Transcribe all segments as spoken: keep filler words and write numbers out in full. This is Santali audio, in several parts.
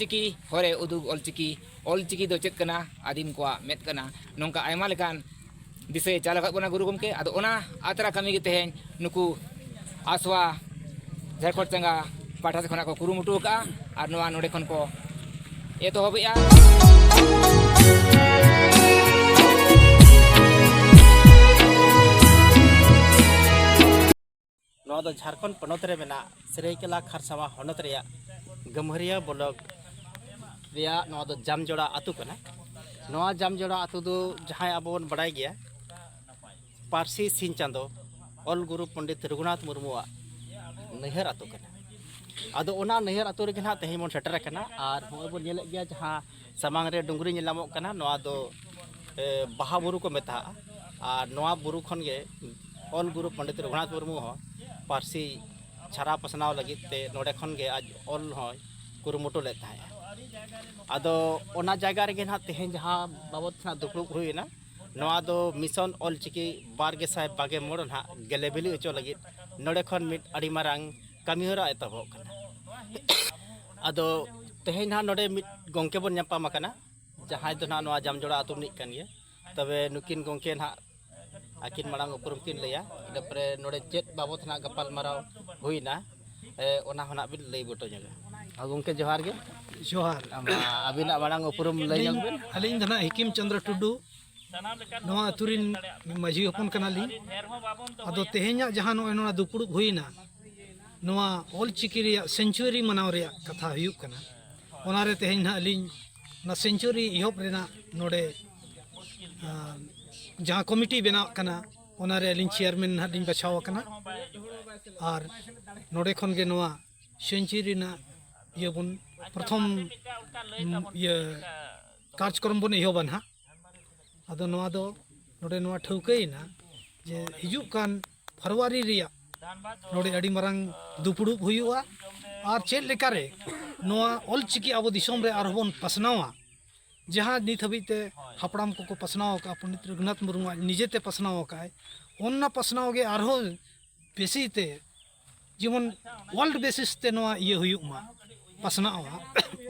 ᱪᱤᱠᱤ ᱦᱚᱨᱮ ᱩᱫᱩᱜ ᱚᱞᱪᱤᱠᱤ, ᱚᱞᱪᱤᱠᱤ ᱫᱚ ᱪᱮᱫ ᱠᱟᱱᱟ? ᱟᱹᱫᱤᱢ ᱠᱚᱣᱟᱜ ᱢᱮᱫ ᱠᱟᱱᱟ᱾ ᱱᱚᱝᱠᱟ ᱟᱭᱢᱟ ᱞᱮᱠᱟᱱ ᱫᱤᱥᱟᱹᱭ ᱪᱟᱞ ᱟᱠᱟᱫ ᱵᱚᱱᱟ ᱜᱩᱨᱩ ᱜᱚᱢᱠᱮ᱾ ᱟᱫᱚ ᱚᱱᱟ ᱟᱛᱨᱟ ᱠᱟᱹᱢᱤ ᱜᱮ ᱛᱮᱦᱮᱧ ᱱᱩᱠᱩ ᱟᱥᱣᱟ ᱡᱷᱟᱲᱠᱷᱚᱸᱰ ᱪᱟᱸᱜᱟ ᱯᱟᱦᱴᱟ ᱥᱮᱫ ᱠᱷᱚᱱᱟᱜ ᱠᱚ ᱠᱩᱨᱩᱢᱩᱴᱩ ᱟᱠᱟᱫᱼᱟ ᱟᱨ ᱱᱚᱣᱟ ᱱᱚᱰᱮ ᱠᱷᱚᱱ ᱠᱚ ᱮᱛᱚᱦᱚᱵᱮᱜᱼᱟ᱾ ᱱᱚᱣᱟ ᱫᱚ ᱡᱷᱟᱲᱠᱷᱚᱸᱰ ᱯᱚᱱᱚᱛ ᱨᱮ ᱢᱮᱱᱟᱜ ᱥᱟᱹᱨᱟᱹᱭᱠᱮᱞᱟ ᱠᱷᱟᱨᱥᱟᱣᱟ ᱦᱚᱱᱚᱛ ᱨᱮᱭᱟᱜ ᱜᱟᱹᱢᱦᱟᱹᱨᱤᱭᱟᱹ ᱵᱞᱚᱠ ᱨᱮᱭᱟᱜ ᱱᱚᱣᱟ ᱫᱚ ᱡᱟᱢᱡᱚᱲᱟ ᱟᱹᱛᱩ ᱠᱟᱱᱟ᱾ ᱱᱚᱣᱟ ᱡᱟᱢᱡᱚᱲᱟ ᱟᱹᱛᱩ ᱫᱚ ᱡᱟᱦᱟᱸᱭ ᱟᱵᱚ ᱵᱚᱱ ᱵᱟᱲᱟᱭ ᱜᱮᱭᱟ, ᱯᱟᱹᱨᱥᱤ ᱥᱤᱧ ᱪᱟᱸᱫᱚ ᱚᱞ ᱜᱩᱨᱩ ᱯᱚᱱᱰᱤᱛ ᱨᱚᱜᱷᱩᱱᱟᱛᱷ ᱢᱩᱨᱢᱩᱣᱟᱜ ᱱᱟᱹᱭᱦᱟᱹᱨ ᱟᱹᱛᱩ ᱠᱟᱱᱟ᱾ ᱟᱫᱚ ᱚᱱᱟ ᱱᱟᱹᱭᱦᱟᱹᱨ ᱟᱹᱛᱩ ᱨᱮᱜᱮ ᱱᱟᱦᱟᱜ ᱛᱮᱦᱮᱧ ᱵᱚᱱ ᱥᱮᱴᱮᱨ ᱟᱠᱟᱱᱟ᱾ ᱟᱨ ᱱᱚᱜᱼᱚᱭ ᱵᱚᱱ ᱧᱮᱞᱮᱫ ᱜᱮᱭᱟ, ᱡᱟᱦᱟᱸ ᱥᱟᱢᱟᱝ ᱨᱮ ᱰᱩᱝᱨᱤ ᱧᱮᱞ ᱧᱟᱢᱚᱜ ᱠᱟᱱᱟ, ᱱᱚᱣᱟ ᱫᱚ ᱮ, ᱵᱟᱦᱟ ᱵᱩᱨᱩ ᱠᱚ ᱢᱮᱛᱟᱜᱼᱟ᱾ ᱟᱨ ᱱᱚᱣᱟ ᱵᱩᱨᱩ ᱠᱷᱚᱱ ᱜᱮ ᱚᱞ ᱜᱩᱨᱩ ᱯᱚᱱᱰᱤᱛ ᱨᱚᱜᱷᱩᱱᱟᱛᱷ ᱢᱩᱨᱢᱩ ᱦᱚᱸ ᱯᱟᱹᱨᱥᱤ ᱪᱷᱟᱨᱟᱣ ᱯᱟᱥᱱᱟᱣ ᱞᱟᱹᱜᱤᱫ ᱛᱮ ᱱᱚᱰᱮ ᱠᱷᱚᱱ ᱜᱮ ᱟᱡ ᱚᱞ ᱦᱚᱸᱭ ᱠᱩᱨᱩᱢᱩᱴᱩ ᱞᱮᱫ ᱛᱟᱦᱮᱸᱫᱼᱟ᱾ ᱟᱫᱚ ᱚᱱᱟ ᱡᱟᱭᱜᱟ ᱨᱮᱜᱮ ᱱᱟᱦᱟᱜ ᱛᱮᱦᱮᱧ ᱡᱟᱦᱟᱸ ᱵᱟᱵᱚᱛ ᱱᱟᱦᱟᱜ ᱫᱩᱯᱲᱩᱵ ᱦᱩᱭᱮᱱᱟ, ᱱᱚᱣᱟ ᱫᱚ ᱢᱤᱥᱚᱱ ᱚᱞ ᱪᱤᱠᱤ ᱵᱟᱨ ᱜᱮᱥᱟᱭ ᱵᱟᱜᱮ ᱢᱚᱬ ᱱᱟᱦᱟᱜ ᱜᱮᱞᱮ ᱵᱤᱞᱤ ᱦᱚᱪᱚ ᱞᱟᱹᱜᱤᱫ ᱱᱚᱰᱮ ᱠᱷᱚᱱ ᱢᱤᱫ ᱟᱹᱰᱤ ᱢᱟᱨᱟᱝ ᱠᱟᱹᱢᱤᱦᱚᱨᱟ ᱮᱛᱚᱦᱚᱵᱚᱜ ᱠᱟᱱᱟ᱾ ᱟᱫᱚ ᱛᱮᱦᱮᱧ ᱱᱟᱦᱟᱜ ᱱᱚᱰᱮ ᱢᱤᱫ ᱜᱚᱢᱠᱮ ᱵᱚᱱ ᱧᱟᱯᱟᱢ ᱟᱠᱟᱱᱟ, ᱡᱟᱦᱟᱸᱭ ᱫᱚ ᱱᱟᱦᱟᱜ ᱱᱚᱣᱟ ᱡᱟᱢᱡᱚᱲᱟ ᱟᱹᱛᱩ ᱨᱤᱱᱤᱡ ᱠᱟᱱ ᱜᱮᱭᱟ᱾ ᱛᱚᱵᱮ ᱱᱩᱠᱤᱱ ᱜᱚᱢᱠᱮ ᱱᱟᱦᱟᱜ ᱟᱹᱠᱤᱱ ᱢᱟᱲᱟᱝ ᱩᱯᱨᱩᱢ ᱠᱤᱱ ᱞᱟᱹᱭᱟ, ᱤᱱᱟᱹ ᱯᱚᱨᱮ ᱱᱚᱰᱮ ᱪᱮᱫ ᱵᱟᱵᱚᱛ ᱱᱟᱦᱟᱜ ᱜᱟᱯᱟᱞ ᱢᱟᱨᱟᱣ ᱦᱩᱭᱱᱟ, ᱮ, ᱚᱱᱟ ᱦᱚᱸ ᱱᱟᱦᱟᱜ ᱵᱤᱱ ᱞᱟᱹᱭ ᱵᱩᱴᱟᱹ ᱧᱚᱜᱟ᱾ ᱟᱨ ᱜᱚᱢᱠᱮ, ᱡᱚᱦᱟᱨ ᱜᱮ᱾ ᱡᱚᱦᱟᱨ᱾ ᱟᱢ, ᱟᱹᱵᱤᱱᱟᱜ ᱢᱟᱲᱟᱝ ᱩᱯᱨᱩᱢ ᱞᱟᱹᱭ ᱧᱚᱜ ᱵᱤᱱ᱾ ᱟᱹᱞᱤᱧ ᱫᱚ ᱱᱟᱦᱟᱜ ᱦᱤᱠᱤᱢ ᱪᱚᱸᱫᱽᱨᱚ ᱴᱩᱰᱩ, ᱱᱚᱣᱟ ᱟᱹᱛᱩ ᱨᱤᱱ ᱢᱟᱹᱡᱷᱤ ᱦᱚᱯᱚᱱ ᱠᱟᱱᱟᱞᱤᱧ᱾ ᱟᱫᱚ ᱛᱮᱦᱮᱧᱟᱜ ᱡᱟᱦᱟᱸ ᱱᱚᱜᱼᱚᱭ ᱱᱚᱣᱟ ᱫᱩᱯᱲᱩᱵ ᱦᱩᱭᱱᱟ, ᱱᱚᱣᱟ ᱚᱞ ᱪᱤᱠᱤ ᱨᱮᱭᱟᱜ ᱥᱮᱧᱪᱩᱣᱟᱨᱤ ᱢᱟᱱᱟᱣ ᱨᱮᱭᱟᱜ ᱠᱟᱛᱷᱟ ᱦᱩᱭᱩᱜ ᱠᱟᱱᱟ᱾ ᱚᱱᱟᱨᱮ ᱛᱮᱦᱮᱧ ᱱᱟᱦᱟᱜ ᱟᱹᱞᱤᱧ ᱚᱱᱟ ᱥᱮᱧᱪᱩᱣᱟᱨᱤ ᱮᱦᱚᱵ ᱨᱮᱱᱟᱜ ᱱᱚᱰᱮ, ᱟᱸ, ᱡᱟᱦᱟᱸ ᱠᱚᱢᱤᱴᱤ ᱵᱮᱱᱟᱣ ᱠᱟᱱᱟ, ᱚᱱᱟᱨᱮ ᱟᱹᱞᱤᱧ ᱪᱮᱭᱟᱨᱢᱮᱱ ᱱᱟᱦᱟᱜ ᱞᱤᱧ ᱵᱟᱪᱷᱟᱣ ᱟᱠᱟᱱᱟ᱾ ᱟᱨ ᱱᱚᱰᱮ ᱠᱷᱚᱱ ᱜᱮ ᱱᱚᱣᱟ ᱥᱮᱧᱪᱩᱣᱟᱨᱤ ᱨᱮᱱᱟᱜ ᱤᱭᱟᱹ ᱵᱚᱱ ᱯᱨᱚᱛᱷᱚᱢ, ᱩᱢ, ᱤᱭᱟᱹ ᱠᱟᱨᱡᱽᱠᱨᱚᱢ ᱵᱚᱱ ᱮᱦᱚᱵᱟ ᱱᱟᱦᱟᱜ᱾ ᱟᱫᱚ ᱱᱚᱣᱟ ᱫᱚ ᱱᱚᱰᱮ ᱱᱚᱣᱟ ᱴᱷᱟᱹᱣᱠᱟᱹᱭᱮᱱᱟ ᱡᱮ ᱦᱤᱡᱩᱜ ᱠᱟᱱ ᱯᱷᱮᱵᱽᱨᱩᱣᱟᱨᱤ ᱨᱮᱭᱟᱜ ᱱᱚᱰᱮ ᱟᱹᱰᱤ ᱢᱟᱨᱟᱝ ᱫᱩᱯᱲᱩᱵ ᱦᱩᱭᱩᱜᱼᱟ᱾ ᱟᱨ ᱪᱮᱫ ᱞᱮᱠᱟᱨᱮ ᱱᱚᱣᱟ ᱚᱞ ᱪᱤᱠᱤ ᱟᱵᱚ ᱫᱤᱥᱚᱢ ᱨᱮ ᱟᱨᱦᱚᱸ ᱵᱚᱱ ᱯᱟᱥᱱᱟᱣᱟ, ᱡᱟᱦᱟᱸ ᱱᱤᱛ ᱦᱟᱹᱵᱤᱡ ᱛᱮ ᱦᱟᱯᱲᱟᱢ ᱠᱚᱠᱚ ᱯᱟᱥᱱᱟᱣ ᱟᱠᱟᱫᱼᱟ, ᱯᱚᱱᱰᱤᱛ ᱨᱚᱜᱷᱩᱱᱟᱛᱷ ᱢᱩᱨᱢᱩᱣᱟᱜ ᱱᱤᱡᱮᱛᱮ ᱯᱟᱥᱱᱟᱣ ᱟᱠᱟᱫᱼᱟᱭ, ᱚᱱᱟ ᱯᱟᱥᱱᱟᱣ ᱜᱮ ᱟᱨᱦᱚᱸ ᱵᱮᱥᱤ ᱛᱮ ᱡᱮᱢᱚᱱ ᱣᱟᱨᱞᱰ ᱵᱮᱥᱤᱥ ᱛᱮ ᱱᱚᱣᱟ ᱤᱭᱟᱹ ᱦᱩᱭᱩᱜ ᱢᱟ, ᱯᱟᱥᱱᱟᱜᱼᱟ,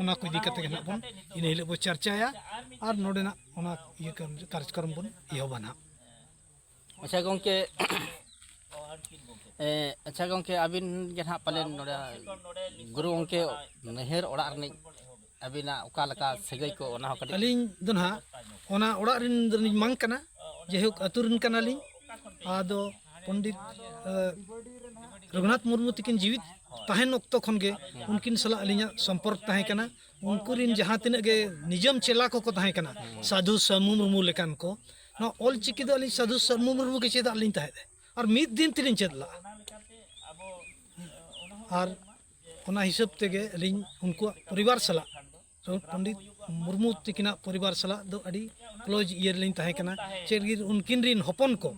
ᱚᱱᱟ ᱠᱚ ᱤᱫᱤ ᱠᱟᱛᱮ ᱜᱮ ᱱᱟᱦᱟᱜ ᱵᱚᱱ ᱤᱱᱟᱹ ᱦᱤᱞᱳᱜ ᱵᱚᱱ ᱪᱟᱨᱪᱟᱭᱟ ᱟᱨ ᱱᱚᱰᱮᱱᱟᱜ ᱚᱱᱟ ᱤᱭᱟᱹ ᱠᱟᱨ-, ᱠᱟᱨᱡᱚᱠᱨᱚᱢ ᱵᱚᱱ ᱮᱦᱚᱵᱟ ᱱᱟᱦᱟᱜ᱾ ᱟᱪᱪᱷᱟ ᱜᱚᱢᱠᱮ, ᱮ, ᱟᱪᱪᱷᱟ ᱜᱚᱢᱠᱮ, ᱟᱹᱵᱤᱱ ᱜᱮ ᱱᱟᱦᱟᱜ ᱯᱟᱞᱮᱱ ᱱᱚᱰᱮ ᱜᱩᱨᱩ ᱜᱚᱢᱠᱮ ᱱᱟᱹᱭᱦᱟᱹᱨ ᱚᱲᱟᱜ ᱨᱤᱱᱤᱡ ᱟᱹᱵᱤᱱᱟᱜ ᱚᱠᱟ ᱞᱮᱠᱟ ᱥᱟᱹᱜᱟᱹᱭ ᱠᱚ, ᱚᱱᱟ ᱦᱚᱸ ᱠᱟᱹᱴᱤᱡ᱾ ᱟᱹᱞᱤᱧ ᱫᱚ ᱱᱟᱦᱟᱜ ᱚᱱᱟ ᱚᱲᱟᱜ ᱨᱤᱱ ᱫᱚᱞᱤᱧ ᱵᱟᱝ ᱠᱟᱱᱟ, ᱡᱟᱭᱦᱳᱠ ᱟᱹᱛᱩ ᱨᱤᱱ ᱠᱟᱱᱟᱞᱤᱧ᱾ ᱟᱫᱚ ᱯᱚᱱᱰᱤᱛ, ᱮ, ᱨᱚᱜᱷᱩᱱᱟᱛᱷ ᱢᱩᱨᱢᱩ ᱛᱤᱠᱤᱱ ᱡᱤᱣᱤᱫ ᱛᱟᱦᱮᱱ ᱚᱠᱛᱚ ᱠᱷᱚᱱ ᱜᱮ ᱩᱱᱠᱤᱱ ᱥᱟᱞᱟᱜ ᱟᱹᱞᱤᱧᱟᱜ ᱥᱚᱢᱯᱚᱨᱠ ᱛᱟᱦᱮᱸ ᱠᱟᱱᱟ᱾ ᱩᱱᱠᱩ ᱨᱤᱱ ᱡᱟᱦᱟᱸ ᱛᱤᱱᱟᱹᱜ ᱜᱮ ᱱᱤᱡᱟᱢ ᱪᱮᱞᱟ ᱠᱚᱠᱚ ᱛᱟᱦᱮᱸ ᱠᱟᱱᱟ, ᱥᱟᱹᱫᱷᱩ ᱥᱟᱹᱢᱩ ᱢᱩᱨᱢᱩ ᱞᱮᱠᱟᱱ ᱠᱚ, ᱱᱚᱣᱟ ᱚᱞ ᱪᱤᱠᱤ ᱫᱚ ᱟᱹᱞᱤᱧ ᱥᱟᱹᱫᱷᱩ ᱥᱟᱹᱢᱩ ᱢᱩᱨᱢᱩ ᱜᱮ ᱪᱮᱫᱟᱜ ᱞᱤᱧ ᱛᱟᱦᱮᱸᱫ, ᱟᱨ ᱢᱤᱫ ᱫᱤᱱ ᱛᱮᱞᱤᱧ ᱪᱮᱫ ᱞᱟᱜᱼᱟ᱾ ᱟᱨ ᱚᱱᱟ ᱦᱤᱥᱟᱹᱵ ᱛᱮᱜᱮ ᱟᱹᱞᱤᱧ ᱩᱱᱠᱩᱣᱟᱜ ᱯᱚᱨᱤᱵᱟᱨ ᱥᱟᱞᱟᱜ, ᱯᱚᱱᱰᱤᱛ ᱢᱩᱨᱢᱩ ᱛᱤᱠᱤᱱᱟᱜ ᱯᱚᱨᱤᱵᱟᱨ ᱥᱟᱞᱟᱜ ᱫᱚ ᱟᱹᱰᱤ ᱠᱞᱳᱡᱽ ᱤᱭᱟᱹ ᱨᱮᱞᱤᱧ ᱛᱟᱦᱮᱸ ᱠᱟᱱᱟ᱾ ᱪᱮᱫ ᱞᱟᱹᱜᱤᱫ ᱩᱱᱠᱤᱱ ᱨᱤᱱ ᱦᱚᱯᱚᱱ ᱠᱚ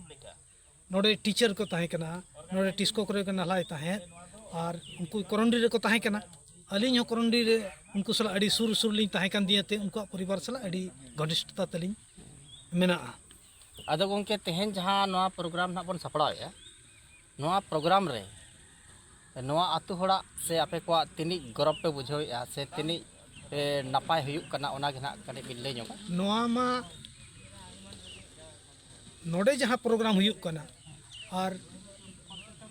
ᱱᱚᱰᱮ ᱴᱤᱪᱟᱨ ᱠᱚ ᱛᱟᱦᱮᱸ ᱠᱟᱱᱟ, ᱱᱚᱰᱮ ᱴᱤᱥᱠᱳ ᱠᱚᱨᱮ ᱠᱚ ᱱᱟᱞᱦᱟᱭ ᱛᱟᱦᱮᱸᱫ, ᱟᱨ ᱩᱱᱠᱩ ᱠᱚᱨᱚᱱᱰᱤ ᱨᱮᱠᱚ ᱛᱟᱦᱮᱸ ᱠᱟᱱᱟ᱾ ᱟᱹᱞᱤᱧ ᱦᱚᱸ ᱠᱚᱨᱚᱱᱰᱤ ᱨᱮ ᱩᱱᱠᱩ ᱥᱟᱞᱟᱜ ᱟᱹᱰᱤ ᱥᱩᱨ ᱥᱩᱨ ᱞᱤᱧ ᱛᱟᱦᱮᱸ ᱠᱟᱱ ᱫᱤᱭᱟᱹ ᱛᱮ ᱩᱱᱠᱩᱣᱟᱜ ᱯᱚᱨᱤᱵᱟᱨ ᱥᱟᱞᱟᱜ ᱟᱹᱰᱤ ᱜᱷᱚᱱᱤᱥᱴᱷᱚᱛᱟ ᱛᱟᱹᱞᱤᱧ ᱢᱮᱱᱟᱜᱼᱟ᱾ ᱟᱫᱚ ᱜᱚᱢᱠᱮ, ᱛᱮᱦᱮᱧ ᱡᱟᱦᱟᱸ ᱱᱚᱣᱟ ᱯᱨᱳᱜᱨᱟᱢ ᱱᱟᱦᱟᱜ ᱵᱚᱱ ᱥᱟᱯᱲᱟᱣᱮᱫᱼᱟ, ᱱᱚᱣᱟ ᱯᱨᱳᱜᱨᱟᱢ ᱨᱮ ᱱᱚᱣᱟ ᱟᱹᱛᱩ ᱦᱚᱲᱟᱜ ᱥᱮ ᱟᱯᱮ ᱠᱚᱣᱟᱜ ᱛᱤᱱᱤᱡ ᱜᱚᱨᱚᱵᱽ ᱯᱮ ᱵᱩᱡᱷᱟᱹᱣᱮᱫᱼᱟ ᱥᱮ ᱛᱤᱱᱤᱡ, ᱮ, ᱱᱟᱯᱟᱭ ᱦᱩᱭᱩᱜ ᱠᱟᱱᱟ, ᱚᱱᱟ ᱜᱮ ᱱᱟᱦᱟᱜ ᱠᱟᱹᱴᱤᱡ ᱵᱤᱱ ᱞᱟᱹᱭ ᱧᱚᱜᱟ? ᱱᱚᱣᱟ ᱢᱟ ᱱᱚᱰᱮ ᱡᱟᱦᱟᱸ ᱯᱨᱳᱜᱨᱟᱢ ᱦᱩᱭᱩᱜ ᱠᱟᱱᱟ ᱟᱨ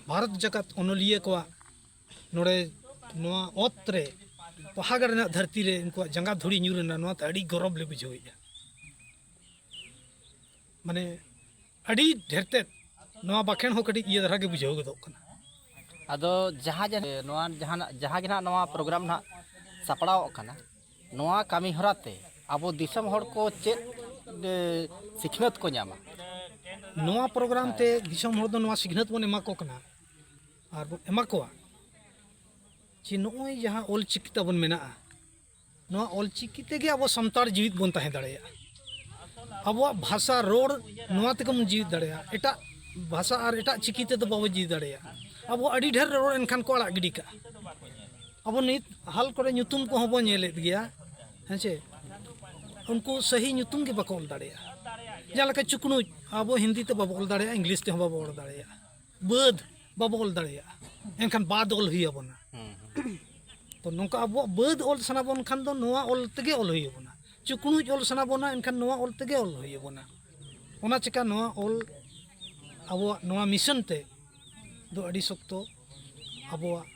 ᱵᱷᱟᱨᱚᱛ ᱡᱟᱠᱟᱛ ᱚᱱᱚᱞᱤᱭᱟᱹ ᱠᱚᱣᱟᱜ ᱱᱚᱰᱮ ᱱᱚᱣᱟ ᱚᱛ ᱨᱮ ᱯᱟᱦᱟᱜᱟᱲ ᱨᱮᱱᱟᱜ ᱫᱷᱟᱹᱨᱛᱤ ᱨᱮ ᱩᱱᱠᱩᱣᱟᱜ ᱡᱟᱸᱜᱟ ᱫᱷᱩᱲᱤ ᱧᱩᱨ ᱮᱱᱟ, ᱱᱚᱣᱟ ᱛᱮ ᱟᱹᱰᱤ ᱜᱚᱨᱚᱵᱽ ᱞᱮ ᱵᱩᱡᱷᱟᱹᱣᱮᱫᱼᱟ᱾ ᱢᱟᱱᱮ ᱟᱹᱰᱤ ᱰᱷᱮᱨ ᱛᱮᱫ ᱱᱚᱣᱟ ᱵᱟᱠᱷᱮᱬ ᱦᱚᱸ ᱠᱟᱹᱴᱤᱡ ᱤᱭᱟᱹ ᱫᱷᱟᱨᱟ ᱜᱮ ᱵᱩᱡᱷᱟᱹᱣ ᱜᱚᱫᱚᱜ ᱠᱟᱱᱟ᱾ ᱟᱫᱚ ᱡᱟᱦᱟᱸ ᱡᱮ ᱱᱚᱣᱟ ᱡᱟᱦᱟᱱᱟᱜ ᱡᱟᱦᱟᱸ ᱜᱮ ᱱᱟᱦᱟᱜ ᱱᱚᱣᱟ ᱯᱨᱳᱜᱨᱟᱢ ᱱᱟᱦᱟᱜ ᱥᱟᱯᱲᱟᱣᱚᱜ ᱠᱟᱱᱟ, ᱱᱚᱣᱟ ᱠᱟᱹᱢᱤ ᱦᱚᱨᱟ ᱛᱮ ᱟᱵᱚ ᱫᱤᱥᱚᱢ ᱦᱚᱲ ᱠᱚ ᱪᱮᱫ, ᱮ, ᱥᱤᱠᱷᱱᱟᱹᱛ ᱠᱚ ᱧᱟᱢᱟ? ᱱᱚᱣᱟ ᱯᱨᱳᱜᱨᱟᱢ ᱛᱮ ᱫᱤᱥᱚᱢ ᱦᱚᱲ ᱫᱚ ᱱᱚᱣᱟ ᱥᱤᱠᱷᱱᱟᱹᱛ ᱵᱚᱱ ᱮᱢᱟ ᱠᱚ ᱠᱟᱱᱟ ᱟᱨ ᱵᱚᱱ ᱮᱢᱟ ᱠᱚᱣᱟ ᱡᱮ ᱱᱚᱜᱼᱚᱭ ᱡᱟᱦᱟᱸ ᱚᱞ ᱪᱤᱠᱤ ᱛᱟᱵᱚᱱ ᱢᱮᱱᱟᱜᱼᱟ, ᱱᱚᱣᱟ ᱚᱞ ᱪᱤᱠᱤ ᱛᱮᱜᱮ ᱟᱵᱚ ᱥᱟᱱᱛᱟᱲ ᱡᱤᱣᱤᱫ ᱵᱚᱱ ᱛᱟᱦᱮᱸ ᱫᱟᱲᱮᱭᱟᱜᱼᱟ᱾ ᱟᱵᱚᱣᱟᱜ ᱵᱷᱟᱥᱟ ᱨᱚᱲ ᱱᱚᱣᱟ ᱛᱮᱜᱮ ᱵᱚᱱ ᱡᱤᱣᱤᱫ ᱫᱟᱲᱮᱭᱟᱜᱼᱟ᱾ ᱮᱴᱟᱜ ᱵᱷᱟᱥᱟ ᱟᱨ ᱮᱴᱟᱜ ᱪᱤᱠᱤ ᱛᱮᱫᱚ ᱵᱟᱵᱚ ᱡᱤᱣᱤᱫ ᱫᱟᱲᱮᱭᱟᱜᱼᱟ᱾ ᱟᱵᱚ ᱟᱹᱰᱤ ᱰᱷᱮᱨ ᱨᱚᱲ ᱮᱱᱠᱷᱟᱱ ᱠᱚ ᱟᱲᱟᱜ ᱜᱤᱰᱤ ᱠᱟᱜᱼᱟ᱾ ᱟᱵᱚ ᱱᱤᱛ ᱦᱟᱞ ᱠᱚᱨᱮ ᱧᱩᱛᱩᱢ ᱠᱚᱦᱚᱸ ᱵᱚᱱ ᱧᱮᱞᱮᱫ ᱜᱮᱭᱟ, ᱦᱮᱸ ᱪᱮ? ᱩᱱᱠᱩ ᱥᱟᱹᱦᱤ ᱧᱩᱛᱩᱢ ᱜᱮ ᱵᱟᱠᱚ ᱚᱞ ᱫᱟᱲᱮᱭᱟᱜᱼᱟ᱾ ᱡᱟᱦᱟᱸ ᱞᱮᱠᱟ ᱪᱩᱠᱱᱩᱡ, ᱟᱵᱚ ᱦᱤᱱᱫᱤ ᱛᱮ ᱵᱟᱵᱚ ᱚᱞ ᱫᱟᱲᱮᱭᱟᱜᱼᱟ, ᱤᱝᱞᱤᱥ ᱛᱮᱦᱚᱸ ᱵᱟᱵᱚ ᱚᱞ ᱫᱟᱲᱮᱭᱟᱜᱼᱟ᱾ ᱵᱟᱹᱫᱽ ᱵᱟᱵᱚ ᱚᱞ ᱫᱟᱲᱮᱭᱟᱜᱼᱟ, ᱮᱱᱠᱷᱟᱱ ᱵᱟᱫ ᱚᱞ ᱦᱩᱭ ᱟᱵᱚᱱᱟ᱾ ᱦᱩᱸ, ᱦᱩᱸ᱾ ᱛᱚ ᱱᱚᱝᱠᱟ ᱟᱵᱚᱣᱟᱜ ᱵᱟᱹᱫᱽ ᱚᱞ ᱥᱟᱱᱟ ᱵᱚᱱ ᱠᱷᱟᱱ ᱫᱚ ᱱᱚᱣᱟ ᱚᱞ ᱛᱮᱜᱮ ᱚᱞ ᱦᱩᱭ ᱟᱵᱚᱱᱟ᱾ ᱪᱩᱠᱲᱩᱡ ᱚᱞ ᱥᱟᱱᱟ ᱵᱚᱱᱟ, ᱮᱱᱠᱷᱟᱱ ᱱᱚᱣᱟ ᱚᱞ ᱛᱮᱜᱮ ᱚᱞ ᱦᱩᱭ ᱟᱵᱚᱱᱟ᱾ ᱚᱱᱟ ᱪᱤᱠᱟ ᱱᱚᱣᱟ ᱚᱞ ᱟᱵᱚᱣᱟᱜ ᱱᱚᱣᱟ ᱢᱤᱥᱚᱱ ᱛᱮ ᱫᱚ ᱟᱹᱰᱤ ᱥᱚᱠᱛᱚ ᱟᱵᱚᱣᱟᱜ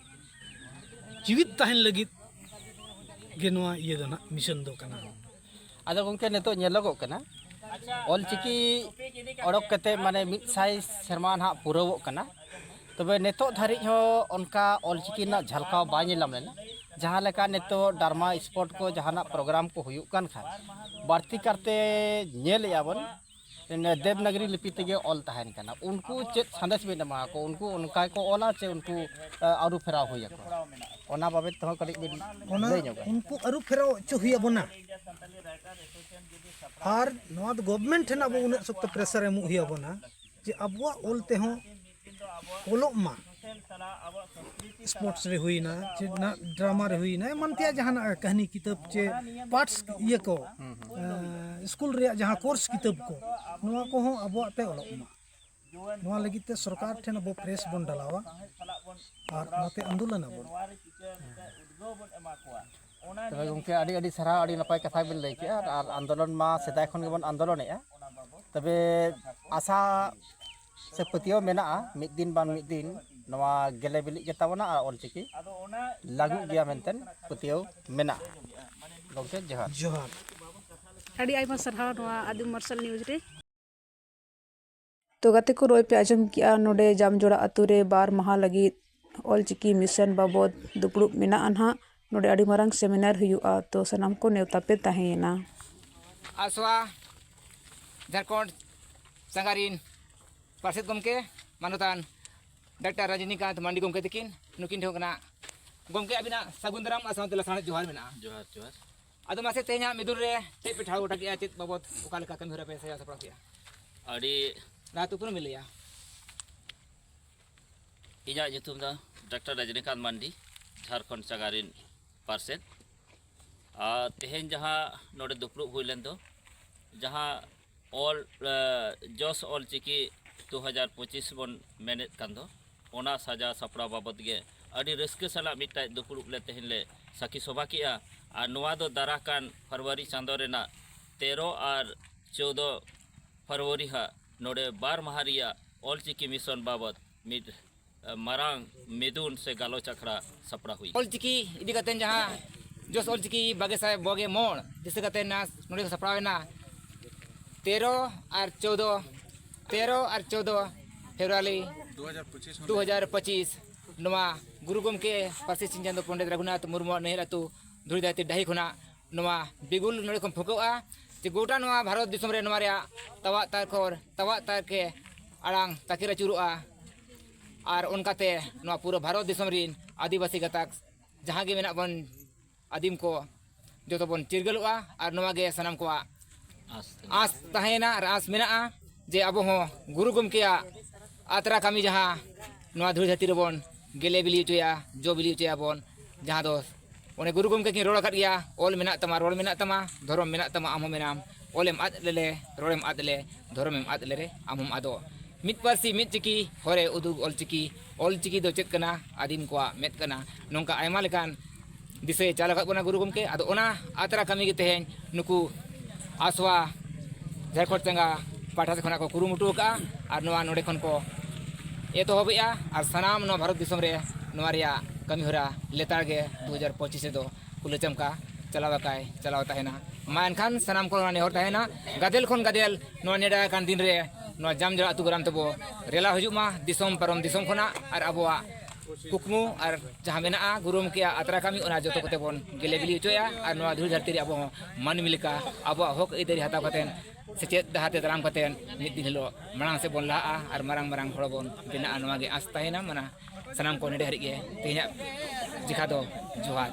ᱡᱤᱣᱤᱫ ᱛᱟᱦᱮᱱ ᱞᱟᱹᱜᱤᱫ ᱜᱮ ᱱᱚᱣᱟ ᱤᱭᱟᱹ ᱫᱚ ᱱᱟᱦᱟᱜ ᱢᱤᱥᱚᱱ ᱫᱚ ᱠᱟᱱᱟ᱾ ᱟᱫᱚ ᱜᱚᱢᱠᱮ, ᱱᱤᱛᱚᱜ ᱧᱮᱞᱚᱜᱚᱜ ᱠᱟᱱᱟ, ᱚᱞᱪᱤᱠᱤ ᱚᱰᱚᱠ ᱠᱟᱛᱮ ᱢᱟᱱᱮ ᱢᱤᱫ ᱥᱟᱭ ᱥᱮᱨᱢᱟ ᱱᱟᱦᱟᱜ ᱯᱩᱨᱟᱹᱣᱚᱜ ᱠᱟᱱᱟ᱾ ᱛᱚᱵᱮ ᱱᱤᱛᱚᱜ ᱫᱷᱟᱹᱨᱤᱡ ᱦᱚᱸ ᱚᱱᱠᱟ ᱚᱞᱪᱤᱠᱤ ᱨᱮᱱᱟᱜ ᱡᱷᱟᱞᱠᱟᱣ ᱵᱟᱭ ᱧᱮᱞ ᱧᱟᱢ ᱞᱮᱱᱟ᱾ ᱡᱟᱦᱟᱸ ᱞᱮᱠᱟ ᱱᱤᱛᱚᱜ ᱰᱨᱟᱢᱟ ᱥᱯᱳᱨᱴ ᱠᱚ ᱡᱟᱦᱟᱱᱟᱜ ᱯᱨᱳᱜᱨᱟᱢ ᱠᱚ ᱦᱩᱭᱩᱜ ᱠᱟᱱ ᱠᱷᱟᱱ, ᱵᱟᱹᱲᱛᱤ ᱠᱟᱨᱛᱮ ᱧᱮᱞᱮᱜᱼᱟ ᱵᱚᱱ ᱫᱮᱵᱽᱱᱟᱜᱽᱨᱤ ᱞᱤᱯᱤ ᱛᱮᱜᱮ ᱚᱞ ᱛᱟᱦᱮᱱ ᱠᱟᱱᱟ᱾ ᱩᱱᱠᱩ ᱪᱮᱫ ᱥᱟᱸᱫᱮᱥ ᱵᱤᱱ ᱮᱢᱟ ᱠᱚᱣᱟ? ᱩᱱᱠᱩ ᱚᱱᱠᱟ ᱜᱮᱠᱚ ᱚᱞᱟ ᱪᱮ ᱩᱱᱠᱩ, ᱮ, ᱟᱹᱨᱩ ᱯᱷᱮᱨᱟᱣ ᱦᱩᱭ ᱟᱠᱚᱣᱟ? ᱚᱱᱟ ᱵᱟᱵᱚᱫ ᱛᱮᱦᱚᱸ ᱠᱟᱹᱴᱤᱡ ᱵᱤᱱ ᱚᱱᱟ ᱞᱟᱹᱭ ᱧᱚᱜᱟ᱾ ᱩᱱᱠᱩ ᱟᱹᱨᱩ ᱯᱷᱮᱨᱟᱣ ᱦᱚᱪᱚ ᱦᱩᱭ ᱟᱵᱚᱱᱟ᱾ ᱟᱨ ᱱᱚᱣᱟ ᱫᱚ ᱜᱚᱵᱷᱢᱮᱱᱴ ᱴᱷᱮᱱ ᱟᱵᱚ ᱩᱱᱟᱹᱜ ᱥᱚᱠᱛᱚ ᱯᱨᱮᱥᱟᱨ ᱮᱢᱚᱜ ᱦᱩᱭ ᱟᱵᱚᱱᱟ ᱡᱮ ᱟᱵᱚᱣᱟᱜ ᱚᱞ ᱛᱮᱦᱚᱸ ᱚᱞᱚᱜ ᱢᱟ᱾ ᱥᱯᱳᱨᱴᱥ ᱨᱮ ᱦᱩᱭᱱᱟ, ᱪᱮ ᱱᱟ-, ᱰᱨᱟᱢᱟ ᱨᱮ ᱦᱩᱭᱱᱟ, ᱮᱢᱟᱱ ᱛᱮᱭᱟᱜ ᱡᱟᱦᱟᱱᱟᱜ ᱠᱟᱹᱦᱱᱤ ᱠᱤᱛᱟᱹᱵ ᱪᱮ ᱯᱟᱴᱥ ᱤᱭᱟᱹ ᱠᱚ, ᱮᱸ, ᱥᱠᱩᱞ ᱨᱮᱭᱟᱜ ᱡᱟᱦᱟᱸ ᱠᱳᱨᱥ ᱠᱤᱛᱟᱹᱵ ᱠᱚ, ᱱᱚᱣᱟ ᱠᱚᱦᱚᱸ ᱟᱵᱚᱣᱟᱜ ᱛᱮ ᱚᱞᱚᱜ ᱢᱟ᱾ ᱱᱚᱣᱟ ᱞᱟᱹᱜᱤᱫ ᱛᱮ ᱥᱚᱨᱠᱟᱨ ᱴᱷᱮᱱ ᱟᱵᱚ ᱯᱨᱮᱥ ᱵᱚᱱ ᱰᱟᱞᱟᱣᱟ ᱟᱨ ᱚᱱᱟᱛᱮ ᱟᱱᱫᱳᱞᱚᱱ ᱟᱵᱚᱱ᱾ ᱛᱚᱵᱮ ᱜᱚᱢᱠᱮ, ᱟᱹᱰᱤ ᱟᱹᱰᱤ ᱥᱟᱨᱦᱟᱣ, ᱟᱹᱰᱤ ᱱᱟᱯᱟᱭ ᱠᱟᱛᱷᱟ ᱵᱤᱱ ᱞᱟᱹᱭ ᱠᱮᱜᱼᱟ᱾ ᱟᱨ ᱟᱱᱫᱳᱞᱚᱱ ᱢᱟ ᱥᱮᱫᱟᱭ ᱠᱷᱚᱱ ᱜᱮᱵᱚᱱ ᱟᱱᱫᱳᱞᱚᱱᱮᱜᱼᱟ᱾ ᱛᱚᱵᱮ ᱟᱥᱟ ᱥᱮ ᱯᱟᱹᱛᱭᱟᱹᱣ ᱢᱮᱱᱟᱜᱼᱟ, ᱢᱤᱫ ᱫᱤᱱ ᱵᱟᱝ ᱢᱤᱫ ᱫᱤᱱ ᱱᱚᱣᱟ ᱜᱮᱞᱮ ᱵᱤᱞᱤᱜ ᱜᱮᱛᱟ ᱵᱚᱱᱟ ᱟᱨ ᱚᱞᱪᱤᱠᱤ ᱞᱟᱹᱜᱩᱜ ᱜᱮᱭᱟ ᱢᱮᱱᱛᱮ ᱯᱟᱹᱛᱭᱟᱹᱣ ᱢᱮᱱᱟᱜᱼᱟ᱾ ᱜᱚᱢᱠᱮ, ᱡᱚᱦᱟᱨ᱾ ᱡᱚᱦᱟᱨ᱾ ᱟᱹᱰᱤ ᱟᱭᱢᱟ ᱥᱟᱨᱦᱟᱣ ᱱᱚᱣᱟ ᱟᱹᱫᱤᱢ ᱢᱟᱨᱥᱟᱞ ᱱᱤᱭᱩᱡᱽ ᱨᱮ᱾ ᱛᱚ ᱜᱟᱛᱮ ᱠᱚ, ᱱᱚᱜᱼᱚᱭ ᱯᱮ ᱟᱸᱡᱚᱢ ᱠᱮᱜᱼᱟ, ᱱᱚᱰᱮ ᱡᱟᱢᱡᱚᱲᱟ ᱟᱛᱳ ᱨᱮ ᱵᱟᱨ ᱢᱟᱦᱟ ᱞᱟᱹᱜᱤᱫ ᱚᱞᱪᱤᱠᱤ ᱢᱤᱥᱚᱱ ᱵᱟᱵᱚᱫ ᱫᱩᱯᱲᱩᱵ ᱢᱮᱱᱟᱜᱼᱟ ᱱᱟᱦᱟᱜ᱾ ᱱᱚᱰᱮ ᱟᱹᱰᱤ ᱢᱟᱨᱟᱝ ᱥᱮᱢᱤᱱᱟᱨ ᱦᱩᱭᱩᱜᱼᱟ, ᱛᱚ ᱥᱟᱱᱟᱢ ᱠᱚ ᱱᱮᱣᱛᱟ ᱯᱮ ᱛᱟᱦᱮᱸᱭᱮᱱᱟ᱾ ᱟᱥᱣᱟ ᱡᱷᱟᱲᱠᱷᱚᱸᱰ ᱥᱟᱸᱜᱷᱟᱨᱤᱱ ᱯᱟᱨᱥᱮᱛ ᱜᱚᱢᱠᱮ ᱢᱟᱱᱚᱛᱟᱱ ᱰᱟᱠᱛᱟᱨ ᱨᱟᱡᱤᱱᱤᱠᱟᱱᱛ ᱢᱟᱱᱰᱤ ᱜᱚᱢᱠᱮ ᱛᱟᱹᱠᱤᱱ, ᱱᱩᱠᱤᱱ ᱴᱷᱮᱱ ᱠᱷᱚᱱᱟᱜ ᱜᱚᱢᱠᱮ ᱟᱹᱵᱤᱱᱟᱜ ᱥᱟᱹᱜᱩᱱ ᱫᱟᱨᱟᱢ ᱟᱨ ᱥᱟᱶᱛᱮ ᱞᱟᱥᱟᱲᱦᱮᱫ ᱡᱚᱦᱟᱨ ᱢᱮᱱᱟᱜᱼᱟ᱾ ᱡᱚᱦᱟᱨ, ᱡᱚᱦᱟᱨ᱾ ᱟᱫᱚ ᱢᱟᱥᱮ, ᱛᱮᱦᱮᱧᱟᱜ ᱢᱤᱫᱩᱱ ᱨᱮ ᱪᱮᱫ ᱯᱮ ᱴᱷᱟᱲᱚ ᱜᱚᱴᱟ ᱠᱮᱜᱼᱟ, ᱪᱮᱫ ᱵᱟᱵᱚᱛ, ᱚᱠᱟ ᱞᱮᱠᱟ ᱠᱟᱹᱢᱤ ᱦᱚᱨᱟ ᱯᱮ ᱥᱟᱡᱟᱣ ᱥᱟᱯᱲᱟᱣ ᱠᱮᱜᱼᱟ? ᱟᱹᱰᱤ ᱞᱟᱦᱟᱛᱮ ᱩᱯᱨᱩᱢ ᱵᱤᱱ ᱞᱟᱹᱭᱟ᱾ ᱤᱧᱟᱹᱜ ᱧᱩᱛᱩᱢ ᱫᱚ ᱰᱟᱠᱛᱟᱨ ᱨᱟᱡᱽᱱᱤᱠᱟᱱᱛ ᱢᱟᱱᱰᱤ, ᱡᱷᱟᱲᱠᱷᱚᱸᱰ ᱥᱟᱸᱜᱷᱟᱨᱤᱱ ᱯᱟᱨᱥᱮᱛ᱾ ᱟᱨ ᱛᱮᱦᱮᱧ ᱡᱟᱦᱟᱸ ᱱᱚᱰᱮ ᱫᱩᱯᱲᱩᱵ ᱦᱩᱭ ᱞᱮᱱ ᱫᱚ, ᱡᱟᱦᱟᱸ ᱚᱞ, ᱮ, ᱡᱚᱥ ᱚᱞ ᱪᱤᱠᱤ ᱫᱩ ᱦᱟᱡᱟᱨ ᱯᱚᱸᱪᱤᱥ ᱵᱚᱱ ᱢᱮᱱᱮᱫ ᱠᱟᱱ ᱫᱚ, ᱚᱱᱟ ᱥᱟᱡᱟᱣ ᱥᱟᱯᱲᱟᱣ ᱵᱟᱵᱚᱛ ᱜᱮ ᱟᱹᱰᱤ ᱨᱟᱹᱥᱠᱟᱹ ᱥᱟᱞᱟᱜ ᱢᱤᱫᱴᱟᱝ ᱫᱩᱯᱲᱩᱵ ᱞᱮ ᱛᱮᱦᱮᱧ ᱞᱮ ᱥᱟᱹᱠᱷᱤ ᱥᱚᱵᱷᱟ ᱠᱮᱜᱼᱟ᱾ ᱟᱨ ᱱᱚᱣᱟ ᱫᱚ ᱫᱟᱨᱟ ᱠᱟᱱ ᱯᱷᱮᱵᱽᱨᱩᱣᱟᱨᱤ ᱪᱟᱸᱫᱳ ᱨᱮᱱᱟᱜ ᱛᱮᱨᱚ ᱟᱨ ᱪᱳᱫᱚ ᱯᱷᱮᱵᱽᱨᱩᱣᱟᱨᱤ ᱦᱟᱸᱜ ᱱᱚᱰᱮ ᱵᱟᱨ ᱢᱟᱦᱟ ᱨᱮᱭᱟᱜ ᱚᱞᱪᱤᱠᱤ ᱢᱤᱥᱚᱱ ᱵᱟᱵᱚᱛ ᱢᱤᱫ, ᱮ, ᱢᱟᱨᱟᱝ ᱢᱤᱫᱩᱱ ᱥᱮ ᱜᱟᱞᱚᱪ ᱟᱠᱷᱲᱟ ᱥᱟᱯᱲᱟᱣ ᱦᱩᱭ᱾ ᱚᱞᱪᱤᱠᱤ ᱤᱫᱤ ᱠᱟᱛᱮ ᱡᱟᱦᱟᱸ ᱡᱚᱥ ᱚᱞᱪᱤᱠᱤ ᱵᱟᱜᱮ ᱥᱟᱭ ᱵᱟᱜᱮ ᱢᱚᱬ ᱫᱤᱥᱟᱹ ᱠᱟᱛᱮ ᱱᱟᱥ ᱱᱚᱰᱮ ᱠᱚ ᱥᱟᱯᱲᱟᱣ ᱮᱱᱟ᱾ ᱛᱮᱨᱚ ᱟᱨ ᱪᱳᱫᱚ, ᱛᱮᱨᱚ ᱟᱨ ᱪᱳᱫᱚ ᱯᱷᱮᱵᱽᱨᱩᱣᱟᱨᱤ ᱫᱩ ᱦᱟᱡᱟᱨ ᱯᱚᱸᱪᱤᱥ ᱱᱚᱰᱮ᱾ ᱫᱩ ᱦᱟᱡᱟᱨ ᱯᱚᱸᱪᱤᱥ ᱱᱚᱣᱟ ᱜᱩᱨᱩ ᱜᱚᱢᱠᱮ ᱯᱟᱹᱨᱥᱤ ᱥᱤᱧ ᱪᱟᱸᱫᱚ ᱯᱚᱱᱰᱤᱛ ᱨᱚᱜᱷᱩᱱᱟᱛᱷ ᱢᱩᱨᱢᱩᱣᱟᱜ ᱱᱟᱹᱭᱦᱟᱹᱨ ᱟᱹᱛᱩ ᱫᱷᱩᱲᱤ ᱫᱷᱟᱹᱨᱛᱤ ᱰᱟᱹᱦᱤ ᱠᱷᱚᱱᱟᱜ ᱱᱚᱣᱟ ᱵᱤᱜᱩᱞ ᱱᱚᱰᱮ ᱠᱷᱚᱱ ᱯᱷᱩᱸᱠᱟᱹᱜᱼᱟ, ᱡᱮ ᱜᱚᱴᱟ ᱱᱚᱣᱟ ᱵᱷᱟᱨᱚᱛ ᱫᱤᱥᱚᱢ ᱨᱮ ᱱᱚᱣᱟ ᱨᱮᱭᱟᱜ ᱛᱟᱣᱟᱜ ᱛᱟᱨᱠᱷᱚᱨ, ᱛᱟᱣᱟᱜ ᱛᱟᱨᱠᱮ ᱟᱲᱟᱝ ᱛᱟᱠᱮᱨ ᱟᱹᱪᱩᱨᱚᱜᱼᱟ᱾ ᱟᱨ ᱚᱱᱠᱟᱛᱮ ᱱᱚᱣᱟ ᱯᱩᱨᱟᱹ ᱵᱷᱟᱨᱚᱛ ᱫᱤᱥᱚᱢ ᱨᱤᱱ ᱟᱹᱫᱤᱵᱟᱹᱥᱤ ᱜᱟᱛᱟᱠ ᱡᱟᱦᱟᱸ ᱜᱮ ᱢᱮᱱᱟᱜ ᱵᱚᱱ ᱟᱹᱫᱤᱢ ᱠᱚ ᱡᱚᱛᱚ ᱵᱚᱱ ᱪᱤᱨᱜᱟᱹᱞᱚᱜᱼᱟ᱾ ᱟᱨ ᱱᱚᱣᱟ ᱜᱮ ᱥᱟᱱᱟᱢ ᱠᱚᱣᱟᱜ ᱟᱥ ᱛᱟᱦᱮᱱᱟ᱾ ᱟᱥ ᱛᱟᱦᱮᱸᱭᱮᱱᱟ ᱟᱨ ᱟᱥ ᱢᱮᱱᱟᱜᱼᱟ ᱡᱮ ᱟᱵᱚ ᱦᱚᱸ ᱜᱩᱨᱩ ᱜᱚᱢᱠᱮᱭᱟᱜ ᱟᱛᱨᱟ ᱠᱟᱹᱢᱤ ᱡᱟᱦᱟᱸ ᱱᱚᱣᱟ ᱫᱷᱩᱲᱤ ᱫᱷᱟᱹᱨᱛᱤ ᱨᱮᱵᱚᱱ ᱜᱮᱞᱮ ᱵᱤᱞᱤ ᱦᱚᱪᱚᱭᱟ, ᱡᱚ ᱵᱤᱞᱤ ᱦᱚᱪᱚᱭᱟᱵᱚᱱ, ᱡᱟᱦᱟᱸ ᱫᱚ ᱚᱱᱮ ᱜᱩᱨᱩ ᱜᱚᱢᱠᱮ ᱠᱤᱱ ᱨᱚᱲ ᱟᱠᱟᱫ ᱜᱮᱭᱟ, "ᱚᱞ ᱢᱮᱱᱟᱜ ᱛᱟᱢᱟ, ᱨᱚᱲ ᱢᱮᱱᱟᱜ ᱛᱟᱢᱟ, ᱫᱷᱚᱨᱚᱢ ᱢᱮᱱᱟᱜ ᱛᱟᱢᱟ, ᱟᱢ ᱦᱚᱸ ᱢᱮᱱᱟᱢ, ᱚᱞᱮᱢ ᱟᱫ ᱞᱮᱞᱮ, ᱨᱚᱲᱮᱢ ᱟᱫ ᱞᱮ, ᱫᱷᱚᱨᱚᱢᱮᱢ ᱟᱫ ᱞᱮᱨᱮ, ᱟᱢ ᱦᱚᱸᱢ ᱟᱫᱚᱜ᱾ ᱢᱤᱫ ᱯᱟᱹᱨᱥᱤ, ᱢᱤᱫ ᱪᱤᱠᱤ, ᱦᱚᱨᱮ ᱩᱫᱩᱜ ᱚᱞᱪᱤᱠᱤ, ᱚᱞᱪᱤᱠᱤ ᱫᱚ ᱪᱮᱫ ᱠᱟᱱᱟ? ᱟᱹᱫᱤᱢ ᱠᱚᱣᱟᱜ ᱢᱮᱫ ᱠᱟᱱᱟ᱾" ᱱᱚᱝᱠᱟ ᱟᱭᱢᱟ ᱞᱮᱠᱟᱱ ᱫᱤᱥᱟᱹᱭ ᱪᱟᱞ ᱟᱠᱟᱫ ᱵᱚᱱᱟ ᱜᱩᱨᱩ ᱜᱚᱢᱠᱮ᱾ ᱟᱫᱚ ᱚᱱᱟ ᱟᱛᱨᱟ ᱠᱟᱹᱢᱤ ᱜᱮ ᱛᱮᱦᱮᱧ ᱱᱩᱠᱩ ᱟᱥᱣᱟ ᱡᱷᱟᱲᱠᱷᱚᱸᱰ ᱪᱟᱸᱜᱟ ᱯᱟᱦᱴᱟ ᱥᱮᱫ ᱠᱷᱚᱱᱟᱜ ᱠᱚ ᱠᱩᱨᱩᱢᱩᱴᱩ ᱟᱠᱟᱫᱼᱟ᱾ ᱟᱨ ᱱᱚᱣᱟ ᱱᱚᱰᱮ ᱠᱷᱚᱱ ᱠᱚ ᱮᱛᱚᱦᱚᱵᱮᱜᱼᱟ᱾ ᱟᱨ ᱥᱟᱱᱟᱢ ᱱᱚᱣᱟ ᱵᱷᱟᱨᱚᱛ ᱫᱤᱥᱚᱢ ᱨᱮ ᱱᱚᱣᱟ ᱨᱮᱭᱟᱜ ᱠᱟᱹᱢᱤ ᱦᱚᱨᱟ ᱞᱮᱛᱟᱲ ᱜᱮ ᱫᱩ ᱦᱟᱡᱟᱨ ᱯᱚᱸᱪᱤᱥ ᱨᱮᱫᱚ ᱠᱩᱞᱟᱹ ᱪᱟᱢᱠᱟ ᱪᱟᱞᱟᱣ ᱟᱠᱟᱭ, ᱪᱟᱞᱟᱣ ᱛᱟᱦᱮᱱᱟ᱾ ᱢᱟ ᱮᱱᱠᱷᱟᱱ ᱥᱟᱱᱟᱢ ᱠᱚ ᱱᱚᱣᱟ ᱱᱮᱦᱚᱨ ᱛᱟᱦᱮᱱᱟ, ᱜᱟᱫᱮᱞ ᱠᱷᱚᱱ ᱜᱟᱫᱮᱞ ᱱᱚᱣᱟ ᱱᱮᱰᱟ ᱟᱠᱟᱱ ᱫᱤᱱ ᱨᱮ ᱱᱚᱣᱟ ᱡᱟᱢᱡᱚᱲᱟ ᱟᱹᱛᱩ ᱜᱨᱟᱢ ᱛᱮᱵᱚ ᱨᱮᱞᱟ ᱦᱤᱡᱩᱜ ᱢᱟ, ᱫᱤᱥᱚᱢ ᱯᱟᱨᱚᱢ ᱫᱤᱥᱚᱢ ᱠᱷᱚᱱᱟᱜ᱾ ᱟᱨ ᱟᱵᱚᱣᱟᱜ ᱠᱩᱠᱢᱩ ᱟᱨ ᱡᱟᱦᱟᱸ ᱢᱮᱱᱟᱜᱼᱟ ᱜᱩᱨᱩ ᱜᱚᱢᱠᱮᱭᱟᱜ ᱟᱛᱨᱟ ᱠᱟᱹᱢᱤ, ᱚᱱᱟ ᱡᱚᱛᱚ ᱠᱚᱛᱮ ᱵᱚᱱ ᱜᱮᱞᱮ ᱵᱤᱞᱤ ᱦᱚᱪᱚᱭᱟ᱾ ᱟᱨ ᱱᱚᱣᱟ ᱫᱷᱩᱲᱤ ᱫᱷᱟᱹᱨᱛᱤ ᱨᱮ ᱟᱵᱚ ᱦᱚᱸ ᱢᱟᱹᱱᱢᱤ ᱞᱮᱠᱟ ᱟᱵᱚᱣᱟᱜ ᱦᱚᱠ ᱟᱹᱭᱫᱟᱹᱨᱤ ᱦᱟᱛᱟᱣ ᱠᱟᱛᱮᱫ, ᱥᱮᱪᱮᱫ ᱰᱟᱦᱟᱨ ᱛᱮ ᱛᱟᱲᱟᱢ ᱠᱟᱛᱮᱫ ᱢᱤᱫ ᱫᱤᱱ ᱦᱤᱞᱳᱜ ᱢᱟᱲᱟᱝ ᱥᱮᱫ ᱵᱚᱱ ᱞᱟᱦᱟᱜᱼᱟ ᱟᱨ ᱢᱟᱨᱟᱝ ᱢᱟᱨᱟᱝ ᱦᱚᱲ ᱵᱚᱱ ᱵᱮᱱᱟᱜᱼᱟ, ᱱᱚᱣᱟ ᱜᱮ ᱟᱸᱥ ᱛᱟᱦᱮᱱᱟ᱾ ᱢᱟᱱᱟ ᱥᱟᱱᱟᱢ ᱠᱚ ᱱᱮᱰᱮ ᱦᱟᱹᱨᱤᱡ ᱜᱮ ᱛᱮᱦᱮᱧᱟᱜ ᱡᱮᱠᱷᱟ ᱫᱚ ᱡᱚᱦᱟᱨ᱾